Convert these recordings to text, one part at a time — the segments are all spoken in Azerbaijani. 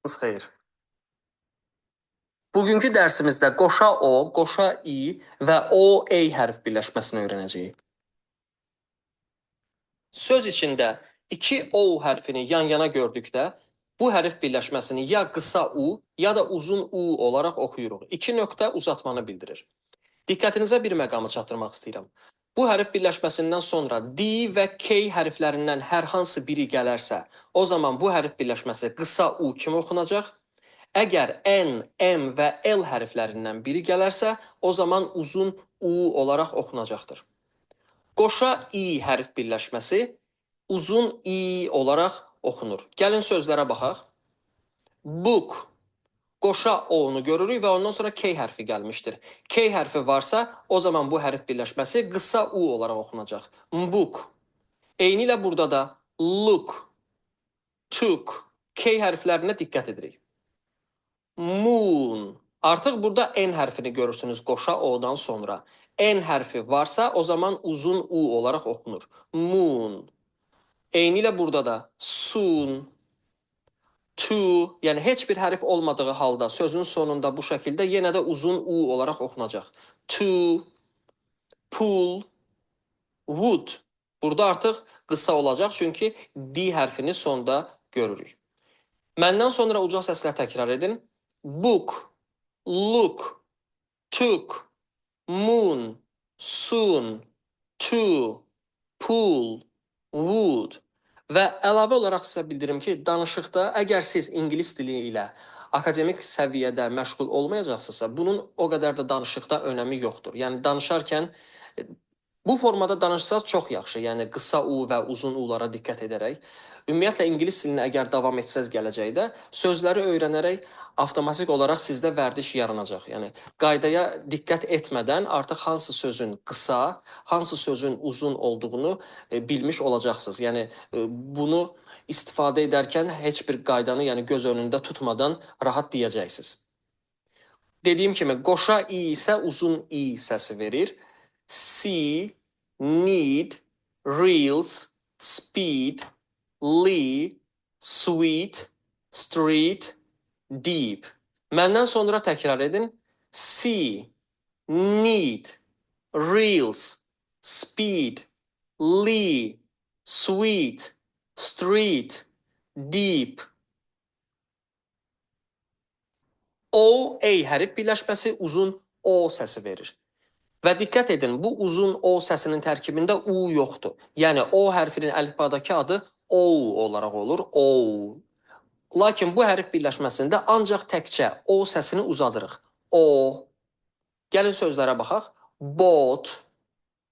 Xeyir. Bugünkü dərsimizdə qoşa O, qoşa I və O, E hərf birləşməsini öyrənəcəyik. Söz içində iki O hərfini yan-yana gördükdə bu hərf birləşməsini ya qısa U, ya da uzun U olaraq oxuyuruq. İki nöqtə uzatmanı bildirir. Diqqətinizə bir məqamı çatdırmaq istəyirəm. Bu hərf birləşməsindən sonra D və K hərflərindən hər hansı biri gələrsə, o zaman bu hərf birləşməsi qısa U kimi oxunacaq. Əgər N, M və L hərflərindən biri gələrsə, o zaman uzun U olaraq oxunacaqdır. Qoşa I hərf birləşməsi uzun I olaraq oxunur. Gəlin sözlərə baxaq. Book. Qoşa O-nu görürük və ondan sonra K hərfi gəlmişdir. K hərfi varsa, o zaman bu hərf birləşməsi qısa U olaraq oxunacaq. Book. Eynilə burada da look, took, K hərflərinə diqqət edirik. Moon. Artıq burada N hərfini görürsünüz qoşa O-dan sonra. N hərfi varsa, o zaman uzun U olaraq oxunur. Moon. Eynilə burada da soon, to, yəni heç bir hərf olmadığı halda sözün sonunda bu şəkildə yenə də uzun U olaraq oxunacaq. To, pull, would. Burada artıq qısa olacaq, çünki D hərfini sonda görürük. Məndən sonra uca səslə təkrar edin. Book, look, took, moon, soon, to, pull, would. Və əlavə olaraq sizə bildirim ki, danışıqda əgər siz ingilis dili ilə akademik səviyyədə məşğul olmayacaqsınızsa, bunun o qədər də danışıqda önəmi yoxdur. Yəni danışarkən bu formada danışsaz çox yaxşı. Yəni qısa U və uzun U-lara diqqət edərək. Ümumiyyətlə ingilis dilini əgər davam etsəz gələcəkdə sözləri öyrənərək avtomatik olaraq sizdə vərdiş yaranacaq. Yəni qaydaya diqqət etmədən artıq hansı sözün qısa, hansı sözün uzun olduğunu bilmiş olacaqsınız. Yəni bunu istifadə edərkən heç bir qaydanı, yəni göz önündə tutmadan rahat deyəcəksiniz. Dediyim kimi qoşa i isə uzun i səsi verir. See, need, reels, speed, lee, sweet, street, deep. Məndən sonra təkrar edin. See, need, reels, speed, lee, sweet, street, deep. O, A hərf birləşməsi uzun O səsi verir. Və diqqət edin, bu uzun O səsinin tərkibində U yoxdur. Yəni O hərfinin əlifbadakı adı O olaraq olur. O. Lakin bu hərf birləşməsində ancaq təkcə O səsini uzadırıq. O. Gəlin sözlərə baxaq. Bought,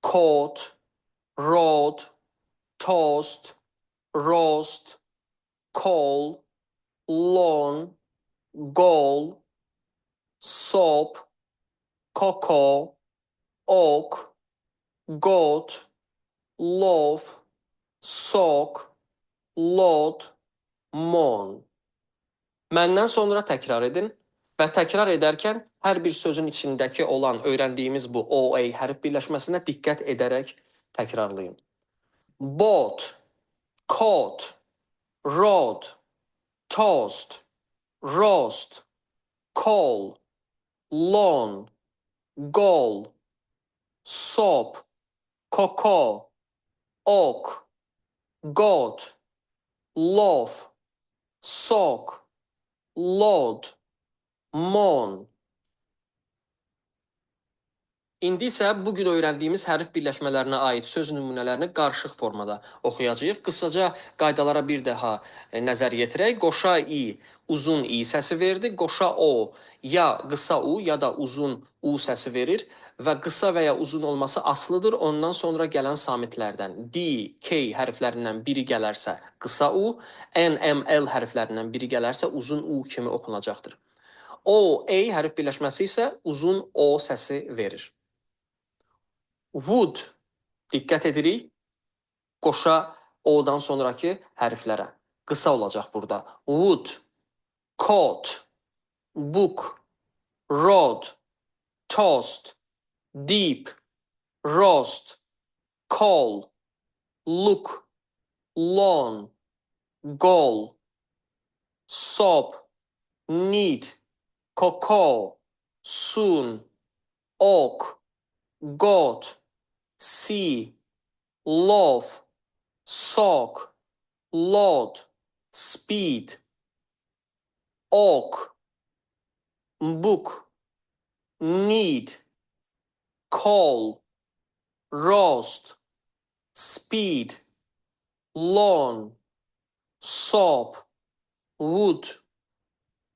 caught, road, toast, roast, call, lawn, goal, soap, cocoa, oak, goat, loaf, sock, load, moon. Məndən sonra təkrar edin və təkrar edərkən hər bir sözün içindəki olan öyrəndiyimiz bu OA hərf birləşməsinə diqqət edərək təkrarlayın. Bought, caught, road, toast, roast, call, lawn, goal, soap, cocoa, oak, goat, loaf, sock, load, moon. İndi isə bu gün öyrəndiyimiz hərf birləşmələrinə aid söz nümunələrini qarışıq formada oxuyacağıq. Qısaca qaydalara bir daha nəzər yetirək. Qoşa i uzun i səsi verdi. Qoşa o ya qısa u ya da uzun u səsi verir və qısa və ya uzun olması asılıdır ondan sonra gələn samitlərdən. D, K hərflərindən biri gələrsə qısa u, N, M, L hərflərindən biri gələrsə uzun u kimi oxunacaqdır. O, A hərf birləşməsi isə uzun o səsi verir. Would, diqqət edirik, qoşa O-dan sonraki hərflərə. Qısa olacaq burada. Would, caught, book, road, toast, deep, roast, call, look, lawn, goal, soap, need, cocoa, soon, oak, goat, see, love, sock, load, speed, oak, book, need, call, roast, speed, lawn, soap, wood,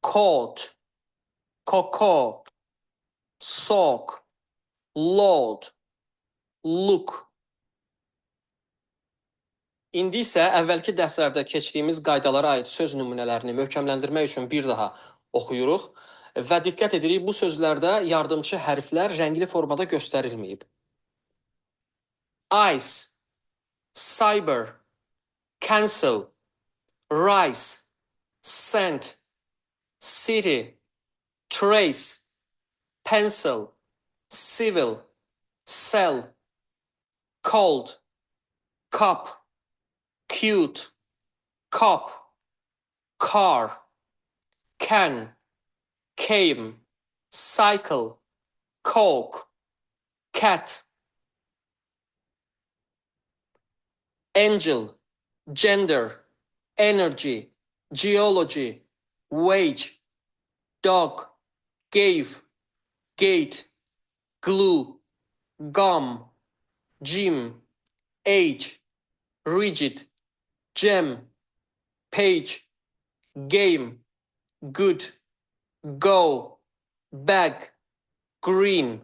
coat, cocoa, sock, load, look. İndi isə əvvəlki dərslərdə keçdiyimiz qaydalara aid söz nümunələrini möhkəmləndirmək üçün bir daha oxuyuruq və diqqət edirik, bu sözlərdə yardımçı hərflər rəngli formada göstərilməyib. Ice, cyber, cancel, rice, sent, city, trace, pencil, civil, sell, cold, cup, cute, cop, car, can, came, cycle, coke, cat, angel, gender, energy, geology, wage, dog, gave, gate, glue, gum, gym, age, rigid, gem, page, game, good, go, bag, green.